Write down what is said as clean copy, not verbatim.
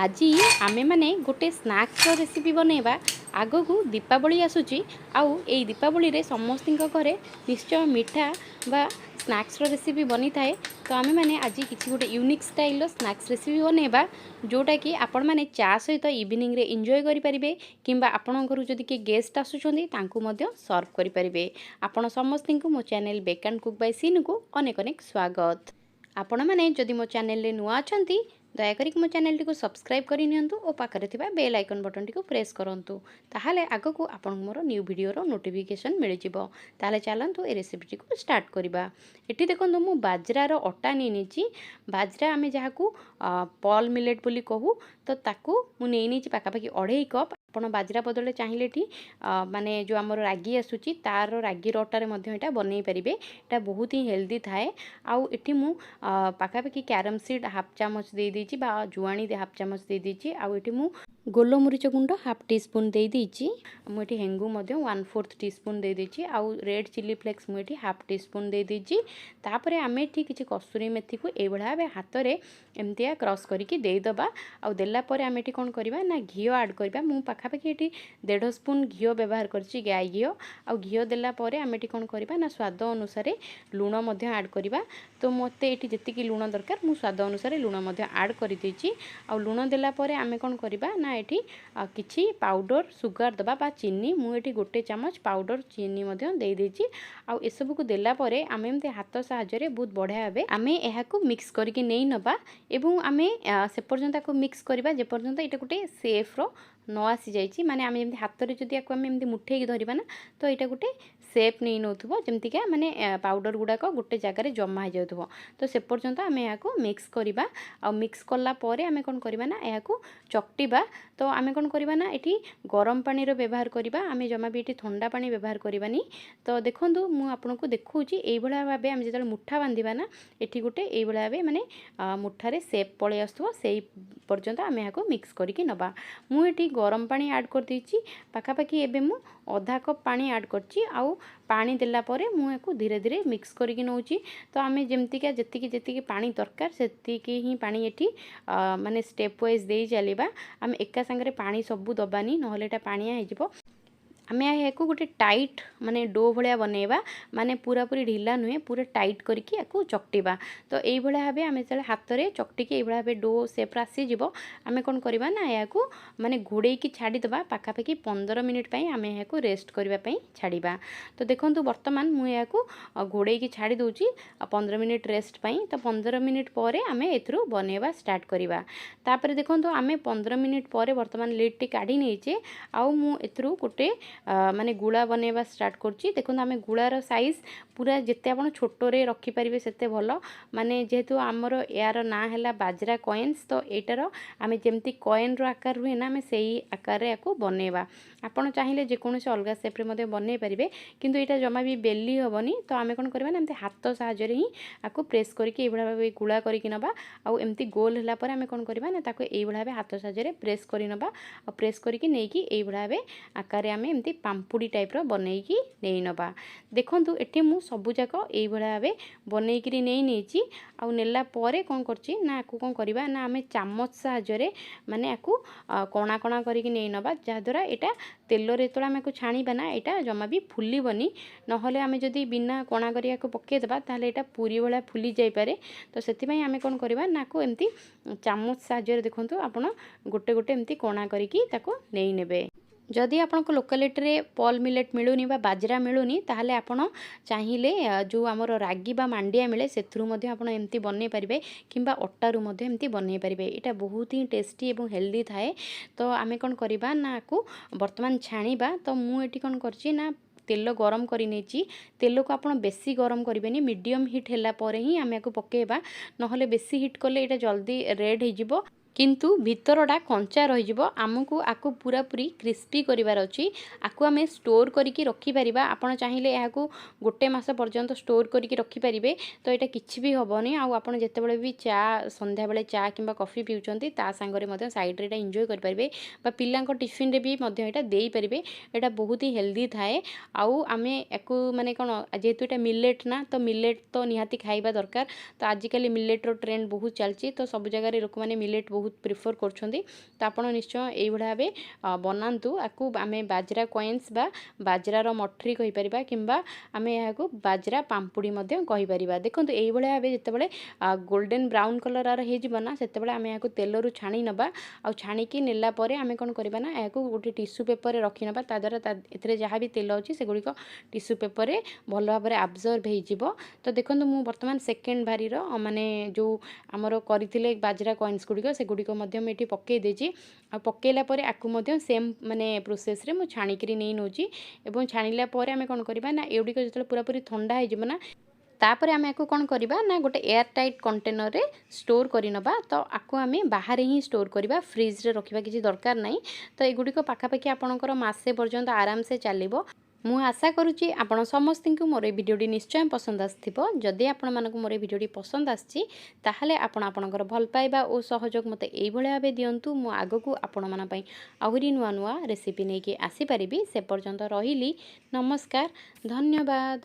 ଆଜି ଆମେମାନେ ଗୋଟେ ସ୍ନାକ୍ସର ରେସିପି ବନେଇବା। ଆଗକୁ ଦୀପାବଳି ଆସୁଛି ଆଉ ଏଇ ଦୀପାବଳିରେ ସମସ୍ତଙ୍କ ଘରେ ନିଶ୍ଚୟ ମିଠା ବା ସ୍ନାକ୍ସର ରେସିପି ବନିଥାଏ। ତ ଆମେମାନେ ଆଜି କିଛି ଗୋଟେ ୟୁନିକ୍ ଷ୍ଟାଇଲର ସ୍ନାକ୍ସ ରେସିପି ବନେଇବା, ଯେଉଁଟାକି ଆପଣମାନେ ଚା ସହିତ ଇଭିନିଂରେ ଏନ୍ଜୟ କରିପାରିବେ କିମ୍ବା ଆପଣଙ୍କ ଘରୁ ଯଦି କିଏ ଗେଷ୍ଟ ଆସୁଛନ୍ତି, ତାଙ୍କୁ ମଧ୍ୟ ସର୍ଭ କରିପାରିବେ। ଆପଣ ସମସ୍ତଙ୍କୁ ମୋ channel bake and cook Bai ସିନୁକୁ ଅନେକ ଅନେକ ସ୍ୱାଗତ। ଆପଣମାନେ ଯଦି ମୋ ଚ୍ୟାନେଲରେ ନୂଆ ଅଛନ୍ତି, ଦୟାକରି ମୋ ଚ୍ୟାନେଲଟିକୁ ସବସ୍କ୍ରାଇବ୍ କରିନିଅନ୍ତୁ ଓ ପାଖରେ ଥିବା ବେଲ୍ ଆଇକନ୍ ବଟନ୍ଟିକୁ ପ୍ରେସ୍ କରନ୍ତୁ। ତାହେଲେ ଆଗକୁ ଆପଣଙ୍କୁ ମୋର ନ୍ୟୁ ଭିଡ଼ିଓର ନୋଟିଫିକେସନ୍ ମିଳିଯିବ। ତାହେଲେ ଚାଲନ୍ତୁ, ଏ ରେସିପିଟିକୁ ଷ୍ଟାର୍ଟ କରିବା। ଏଠି ଦେଖନ୍ତୁ, ମୁଁ ବାଜରାର ଅଟା ନେଇ ନେଇଛି। ବାଜରା, ଆମେ ଯାହାକୁ ପଲ୍ ମିଲେଟ୍ ବୋଲି କହୁ, ତ ତାକୁ ମୁଁ ନେଇ ନେଇଛି ପାଖାପାଖି 2.5 କପ୍। ଆପଣ ବାଜରା ବଦଳରେ ଚାହିଁଲେ ଏଠି ମାନେ ଯେଉଁ ଆମର ରାଗି ଆସୁଛି, ତାର ରାଗିର ଅଟାରେ ମଧ୍ୟ ଏଇଟା ବନେଇ ପାରିବେ। ଏଇଟା ବହୁତ ହିଁ ହେଲ୍ଦି ଥାଏ। ଆଉ ଏଠି ମୁଁ ପାଖାପାଖି କ୍ୟାରମ୍ ସିଡ଼୍ ହାଫ୍ ଚାମଚ ଦେଇଦେଇଛି ବା ଜୁଆଣି ହାଫ୍ ଚାମଚ ଦେଇଦେଇଛି। ଆଉ ଏଠି ମୁଁ ଗୋଲମରିଚ ଗୁଣ୍ଡ ହାଫ୍ ଟି ସ୍ପୁନ୍ ଦେଇଦେଇଛି। ମୁଁ ଏଠି ହେଙ୍ଗୁ ମଧ୍ୟ 1/4 ଟି ସ୍ପୁନ୍ ଦେଇଦେଇଛି। ଆଉ ରେଡ଼୍ ଚିଲି ଫ୍ଲେକ୍ସ ମୁଁ ଏଠି ହାଫ୍ ଟି ସ୍ପୁନ୍ ଦେଇଦେଇଛି। ତାପରେ ଆମେ ଏଠି କିଛି କସ୍ତୁରୀ ମେଥିକୁ ଏଇଭଳିଆ ଭାବେ ହାତରେ ଏମିତିଆ କ୍ରସ୍ କରିକି ଦେଇଦେବା। ଆଉ ଦେଲା ପରେ ଆମେ ଏଠି କ'ଣ କରିବା ନା ଘିଅ ଆଡ଼୍ କରିବା। ମୁଁ ପାଖାପାଖି ଏଠି 1.5 ସ୍ପୁନ୍ ଘିଅ ବ୍ୟବହାର କରିଛି, ଗାଈ ଘିଅ। ଆଉ ଘିଅ ଦେଲା ପରେ ଆମେ ଏଠି କ'ଣ କରିବା ନା ସ୍ୱାଦ ଅନୁସାରେ ଲୁଣ ମଧ୍ୟ ଆଡ଼୍ କରିବା। ତ ମୋତେ ଏଠି ଯେତିକି ଲୁଣ ଦରକାର, ମୁଁ ସ୍ୱାଦ ଅନୁସାରେ ଲୁଣ ମଧ୍ୟ ଆଡ଼୍ କରିଦେଇଛି। ଆଉ ଲୁଣ ଦେଲା ପରେ ଆମେ କ'ଣ କରିବା ନା ଏଠି କିଛି ପାଉଡ଼ର ସୁଗାର ଦେବା ବା ଚିନି। ମୁଁ ଏଠି 1 ଚାମଚ ପାଉଡ଼ର ଚିନି ମଧ୍ୟ ଦେଇଦେଇଛି। ଆଉ ଏସବୁକୁ ଦେଲା ପରେ ଆମେ ଏମିତି ହାତ ସାହାଯ୍ୟରେ ବହୁତ ବଢ଼ିଆ ଭାବେ ଆମେ ଏହାକୁ ମିକ୍ସ କରିକି ନେଇ ନେବା ଏବଂ ଆମେ ସେ ପର୍ଯ୍ୟନ୍ତ ତାକୁ ମିକ୍ସ କରିବା, ଯେପର୍ଯ୍ୟନ୍ତ ଏଇଟା ଗୋଟେ ସେପ୍‌ର ନ ଆସିଯାଇଛି। ମାନେ ଆମେ ଯେମିତି ହାତରେ ଯଦି ୟାକୁ ଆମେ ଏମିତି ମୁଠେଇକି ଧରିବା ନା, ତ ଏଇଟା ଗୋଟେ ସେପ୍ ନେଇ ନେଉଥିବ, ଯେମିତିକା ମାନେ ପାଉଡ଼ର ଗୁଡ଼ାକ ଗୋଟେ ଜାଗାରେ ଜମା ହେଇଯାଉଥିବ। ତ ସେ ପର୍ଯ୍ୟନ୍ତ ଆମେ ଏହାକୁ ମିକ୍ସ କରିବା। ଆଉ ମିକ୍ସ କଲା ପରେ ଆମେ କ'ଣ କରିବା ନା ଏହାକୁ ଚକଟିବା। ତ ଆମେ କ'ଣ କରିବା ନା ଏଠି ଗରମ ପାଣିର ବ୍ୟବହାର କରିବା। ଆମେ ଜମା ବି ଏଠି ଥଣ୍ଡା ପାଣି ବ୍ୟବହାର କରିବାନି। ତ ଦେଖନ୍ତୁ, ମୁଁ ଆପଣଙ୍କୁ ଦେଖାଉଛି, ଏଇଭଳିଆ ଭାବେ ଆମେ ଯେତେବେଳେ ମୁଠା ବାନ୍ଧିବା ନା, ଏଠି ଗୋଟେ ଏଇଭଳିଆ ଭାବେ ମାନେ ମୁଠାରେ ସେପ୍ ପଳେଇ ଆସୁଥିବ, ସେଇ ପର୍ଯ୍ୟନ୍ତ ଆମେ ଏହାକୁ ମିକ୍ସ କରିକି ନେବା। ମୁଁ ଏଠି ଗରମ ପାଣି ଆଡ଼୍ କରିଦେଇଛି। ପାଖାପାଖି ଏବେ ମୁଁ ଅଧା କପ୍ ପାଣି ଆଡ଼୍ କରିଛି। ଆଉ ପାଣି ଦେଲା ପରେ ମୁଁ ଏହାକୁ ଧୀରେ ଧୀରେ ମିକ୍ସ କରିକି ନେଉଛି। ତ ଆମେ ଯେମିତିକା ଯେତିକି ଯେତିକି ପାଣି ଦରକାର, ସେତିକି ହିଁ ପାଣି ଏଠି ମାନେ ଷ୍ଟେପ୍ ୱାଇଜ୍ ଦେଇ ଚାଲିବା। ଆମେ ଏକା ସାଙ୍ଗରେ ପାଣି ସବୁ ଦେବାନି, ନହେଲେ ଏଇଟା ପାଣିଆ ହେଇଯିବ। ଆମେ ଏହାକୁ ଗୋଟେ ଟାଇଟ୍ ମାନେ do ଭଳିଆ ବନେଇବା, ମାନେ ପୁରାପୁରି ଢିଲା ନୁହେଁ, ପୁରା ଟାଇଟ୍ କରିକି ୟାକୁ ଚକଟିବା। ତ ଏଇଭଳିଆ ଭାବେ ଆମେ ଯେତେବେଳେ ହାତରେ ଚକଟିକି ଏଇଭଳିଆ ଭାବେ do ସେପ୍‌ର ଆସିଯିବ, ଆମେ କ'ଣ କରିବା ନା ଏହାକୁ ମାନେ ଘୋଡ଼େଇକି ଛାଡ଼ିଦେବା। ପାଖାପାଖି 15 ମିନିଟ୍ ପାଇଁ ଆମେ ଏହାକୁ ରେଷ୍ଟ କରିବା ପାଇଁ ଛାଡ଼ିବା। ତ ଦେଖନ୍ତୁ, ବର୍ତ୍ତମାନ ମୁଁ ଏହାକୁ ଘୋଡ଼େଇକି ଛାଡ଼ି ଦେଉଛି 15 ମିନିଟ୍ ରେଷ୍ଟ ପାଇଁ। ତ 15 ମିନିଟ୍ ପରେ ଆମେ ଏଥିରୁ ବନେଇବା ଷ୍ଟାର୍ଟ କରିବା। ତାପରେ ଦେଖନ୍ତୁ, ଆମେ 15 ମିନିଟ୍ ପରେ ବର୍ତ୍ତମାନ ଲିଡ଼୍ଟି କାଢ଼ି ନେଇଛେ। ଆଉ ମୁଁ ଏଥିରୁ ଗୋଟେ ମାନେ ଗୁଳା ବନେଇବା ଷ୍ଟାର୍ଟ କରୁଛି। ଦେଖନ୍ତୁ, ଆମେ ଗୁଳାର ସାଇଜ୍ ପୁରା ଯେତେ ଆପଣ ଛୋଟରେ ରଖିପାରିବେ, ସେତେ ଭଲ। ମାନେ ଯେହେତୁ ଆମର ଏହାର ନାଁ ହେଲା ବାଜରା କଏନ୍ସ, ତ ଏଇଟାର ଆମେ ଯେମିତି କଏନ୍ର ଆକାର ରୁହେ ନା, ଆମେ ସେଇ ଆକାରରେ ୟାକୁ ବନେଇବା। ଆପଣ ଚାହିଁଲେ ଯେକୌଣସି ଅଲଗା ସେପ୍ରେ ମଧ୍ୟ ବନେଇ ପାରିବେ, କିନ୍ତୁ ଏଇଟା ଜମା ବି ବେଲି ହେବନି। ତ ଆମେ କ'ଣ କରିବା ନା ଏମିତି ହାତ ସାହାଯ୍ୟରେ ହିଁ ଆକୁ ପ୍ରେସ୍ କରିକି ଏଇଭଳିଆ ଭାବେ ଗୁଳା କରିକି ନେବା। ଆଉ ଏମିତି ଗୋଲ ହେଲା ପରେ ଆମେ କ'ଣ କରିବା ନା ତାକୁ ଏଇଭଳିଆ ଭାବେ ହାତ ସାହାଯ୍ୟରେ ପ୍ରେସ୍ କରି ନେବା। ଆଉ ପ୍ରେସ୍ କରିକି ନେଇକି ଏଇଭଳିଆ ଭାବେ ଆକାରରେ ଆମେ ଏମିତି ପାମ୍ପୁଡ଼ି ଟାଇପ୍ର ବନେଇକି ନେଇ ନେବା। ଦେଖନ୍ତୁ, ଏଠି ମୁଁ ସବୁଯାକ ଏଇଭଳିଆ ଭାବେ ବନେଇକିରି ନେଇ ନେଇଛି। ଆଉ ନେଲା ପରେ କ'ଣ କରୁଛି ନା ଆକୁ କ'ଣ କରିବା ନା ଆମେ ଚାମଚ ସାହାଯ୍ୟରେ ମାନେ ଆକୁ କଣା କଣା କରିକି ନେଇ ନେବା, ଯାହାଦ୍ୱାରା ଏଇଟା ତେଲରେ ଯେତେବେଳେ ଆମେ ଆକୁ ଛାଣିବା ନା, ଏଇଟା ଜମା ବି ଫୁଲିବନି। ନହେଲେ ଆମେ ଯଦି ବିନା କଣା କରି ଆକୁ ପକାଇଦେବା, ତାହେଲେ ଏଇଟା ପୁରୀ ଭଳିଆ ଫୁଲି ଯାଇପାରେ। ତ ସେଥିପାଇଁ ଆମେ କ'ଣ କରିବା ନା ଆକୁ ଏମିତି ଚାମଚ ସାହାଯ୍ୟରେ, ଦେଖନ୍ତୁ ଆପଣ, ଗୋଟେ ଗୋଟେ ଏମିତି କଣା କରିକି ତାକୁ ନେଇ ନେବେ। ଯଦି ଆପଣଙ୍କ ଲୋକାଲିଟିରେ ପଲ୍ ମିଲେଟ୍ ମିଳୁନି ବା ବାଜରା ମିଳୁନି, ତାହେଲେ ଆପଣ ଚାହିଁଲେ ଯେଉଁ ଆମର ରାଗି ବା ମାଣ୍ଡିଆ ମିଳେ, ସେଥିରୁ ମଧ୍ୟ ଆପଣ ଏମିତି ବନେଇ ପାରିବେ କିମ୍ବା ଅଟାରୁ ମଧ୍ୟ ଏମିତି ବନେଇ ପାରିବେ। ଏଇଟା ବହୁତ ହିଁ ଟେଷ୍ଟି ଏବଂ ହେଲ୍ଦି ଥାଏ। ତ ଆମେ କ'ଣ କରିବା ନା ଆକୁ ବର୍ତ୍ତମାନ ଛାଣିବା। ତ ମୁଁ ଏଠି କ'ଣ କରିଛି ନା ତେଲ ଗରମ କରି ନେଇଛି। ତେଲକୁ ଆପଣ ବେଶୀ ଗରମ କରିବେନି, ମିଡ଼ିୟମ୍ ହିଟ୍ ହେଲା ପରେ ହିଁ ଆମେ ଆକୁ ପକାଇବା। ନହେଲେ ବେଶୀ ହିଟ୍ କଲେ ଏଇଟା ଜଲ୍ଦି ରେଡ଼୍ ହେଇଯିବ, କିନ୍ତୁ ଭିତରଟା କଞ୍ଚା ରହିଯିବ। ଆମକୁ ଆକୁ ପୁରାପୁରି କ୍ରିସ୍ପି କରିବାର ଅଛି। ଆକୁ ଆମେ ଷ୍ଟୋର୍ କରିକି ରଖିପାରିବା। ଆପଣ ଚାହିଁଲେ ଏହାକୁ ଗୋଟେ ମାସ ପର୍ଯ୍ୟନ୍ତ ଷ୍ଟୋର୍ କରିକି ରଖିପାରିବେ। ତ ଏଇଟା କିଛି ବି ହେବନି। ଆଉ ଆପଣ ଯେତେବେଳେ ବି ଚା, ସନ୍ଧ୍ୟାବେଳେ ଚା କିମ୍ବା କଫି ପିଉଛନ୍ତି, ତା ସାଙ୍ଗରେ ମଧ୍ୟ ସାଇଡ଼୍ରେ ଏଇଟା ଏନ୍ଜୟ କରିପାରିବେ ବା ପିଲାଙ୍କ ଟିଫିନ୍ରେ ବି ମଧ୍ୟ ଏଇଟା ଦେଇପାରିବେ। ଏଇଟା ବହୁତ ହି ହେଲ୍ଦି ଥାଏ। ଆଉ ଆମେ ୟାକୁ ମାନେ କ'ଣ, ଯେହେତୁ ଏଇଟା ମିଲେଟ୍ ନା, ତ ମିଲେଟ୍ ତ ନିହାତି ଖାଇବା ଦରକାର। ତ ଆଜିକାଲି ମିଲେଟ୍ର ଟ୍ରେଣ୍ଡ ବହୁତ ଚାଲିଛି। ତ ସବୁ ଜାଗାରେ ଲୋକମାନେ ମିଲେଟ୍ ବହୁତ ବହୁତ ପ୍ରିଫର୍ କରୁଛନ୍ତି। ତ ଆପଣ ନିଶ୍ଚୟ ଏଇଭଳି ଭାବେ ବନାନ୍ତୁ। ଆକୁ ଆମେ ବାଜରା କଏନ୍ସ ବା ବାଜରାର ମଠରି କହିପାରିବା କିମ୍ବା ଆମେ ଏହାକୁ ବାଜରା ପାମ୍ପୁଡ଼ି ମଧ୍ୟ କହିପାରିବା। ଦେଖନ୍ତୁ, ଏଇଭଳି ଭାବେ ଯେତେବେଳେ ଗୋଲ୍ଡେନ୍ ବ୍ରାଉନ୍ କଲର୍ ହେଇଯିବ ନା, ସେତେବେଳେ ଆମେ ଏହାକୁ ତେଲରୁ ଛାଣି ନେବା। ଆଉ ଛାଣିକି ନେଲା ପରେ ଆମେ କ'ଣ କରିବା ନା, ଏହାକୁ ଗୋଟେ ଟିସୁ ପେପରରେ ରଖିନେବା। ତା ଦ୍ୱାରା ଏଥିରେ ଯାହା ବି ତେଲ ଅଛି, ସେଗୁଡ଼ିକ ଟିସୁ ପେପରରେ ଭଲ ଭାବରେ ଆବଜର୍ଭ ହେଇଯିବ। ତ ଦେଖନ୍ତୁ, ମୁଁ ବର୍ତ୍ତମାନ ସେକେଣ୍ଡ ଭାରିର, ମାନେ ଯେଉଁ ଆମର କରିଥିଲେ ବାଜରା କଏନ୍ସ ଗୁଡ଼ିକ, ସେଗୁଡ଼ିକ ମଧ୍ୟ ମୁଁ ଏଠି ପକାଇ ଦେଇଛି। ଆଉ ପକାଇଲା ପରେ ଆକୁ ମଧ୍ୟ ସେମ୍ ମାନେ ପ୍ରୋସେସ୍ରେ ମୁଁ ଛାଣିକିରି ନେଇ ନେଉଛି। ଏବଂ ଛାଣିଲା ପରେ ଆମେ କ'ଣ କରିବା ନା, ଏଗୁଡ଼ିକ ଯେତେବେଳେ ପୁରାପୁରି ଥଣ୍ଡା ହେଇଯିବ ନା, ତାପରେ ଆମେ ଆକୁ କ'ଣ କରିବା ନା, ଗୋଟେ ଏୟାର ଟାଇଟ୍ କଣ୍ଟେନରରେ ଷ୍ଟୋର୍ କରିନେବା। ତ ଆକୁ ଆମେ ବାହାରେ ହିଁ ଷ୍ଟୋର୍ କରିବା, ଫ୍ରିଜ୍ରେ ରଖିବା କିଛି ଦରକାର ନାହିଁ। ତ ଏଗୁଡ଼ିକ ପାଖାପାଖି ଆପଣଙ୍କର ମାସେ ପର୍ଯ୍ୟନ୍ତ ଆରାମସେ ଚାଲିବ। ମୁଁ ଆଶା କରୁଛି ଆପଣ ସମସ୍ତଙ୍କୁ ମୋର ଏ ଭିଡ଼ିଓଟି ନିଶ୍ଚୟ ପସନ୍ଦ ଆସିଥିବ। ଯଦି ଆପଣମାନଙ୍କୁ ମୋର ଏ ଭିଡ଼ିଓଟି ପସନ୍ଦ ଆସିଛି, ତାହେଲେ ଆପଣ ଆପଣଙ୍କର ଭଲ ପାଇବା ଓ ସହଯୋଗ ମୋତେ ଏଇଭଳି ଭାବେ ଦିଅନ୍ତୁ। ମୁଁ ଆଗକୁ ଆପଣମାନଙ୍କ ପାଇଁ ଆହୁରି ନୂଆ ନୂଆ ରେସିପି ନେଇକି ଆସିପାରିବି। ସେ ପର୍ଯ୍ୟନ୍ତ ରହିଲି, ନମସ୍କାର, ଧନ୍ୟବାଦ।